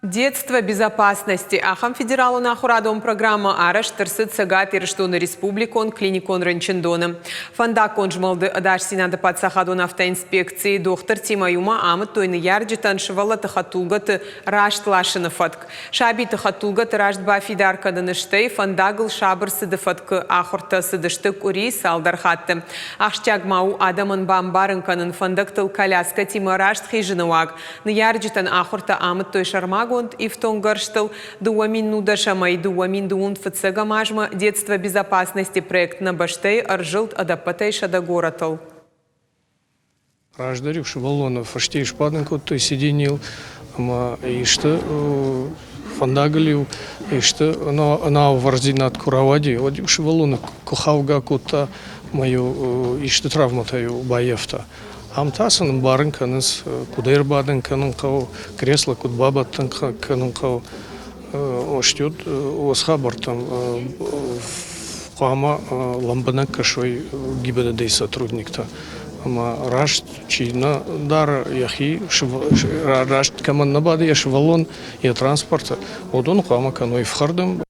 Детство безопасности ахӕм федералон ахуырадон программӕ арӕзт ӕрцыд Цӕгат Ирыстоны республикон клиникон рынчындоны. Фӕндаггон змӕлды ӕдасдзинады паддзахадон автоинспекцийы дохтыртимӕ иумӕ амыдтой ныййарджытӕн сывӕллӕтты хӕдтулгӕты раст ласыны фӕтк. Сабиты хӕдтулгӕты раст бафидар кӕныны стӕй фӕндагыл сабыр цыды фӕткы ахуыртӕ цыдысты къуыри цалдӕр хатты. Ахсджиаг ма у адӕмӕн бамбарын кӕнын фӕндӕгтыл коляскӕтимӕ раст хизыны уаг. Ныййарджытӕн ахуыртӕ амыдтой сӕрмагонд ифтонггӕрзтыл. 2010-ӕй 2021 азмӕ Детство безопасности проект нӕ бӕстӕйы ӕрзылд ӕдӕппӕтӕй 100 горӕтыл. Раздӕр-иу сывӕллоны фӕстейы сбадын кодтой сиденьейыл ӕмӕ исты фӕндагыл-иу исты ӕнӕаувӕрдзинад куы рауади, уӕд-иу сывӕллоны куы хаугӕ кодта ӕмӕ-иу исты травмӕтӕ-иу баййӕфта. Ам та сын ӕмбарын кӕнынц, куыд ӕрбадын кӕнын хъӕуы, кресло куыд бабӕттын кӕнын хъӕуы. Остет уыцы хабӕрттӕм хъуамӕ лӕмбынӕг кӕсой ГИБДД-йы сотрудниктӕ. Ӕмӕ раст чи нӕ дары йӕхи, раст кӕмӕн нӕ бады йӕ сывӕллон йӕ транспорты, уыдон хъуамӕ кӕной ӕфхӕрдӕн.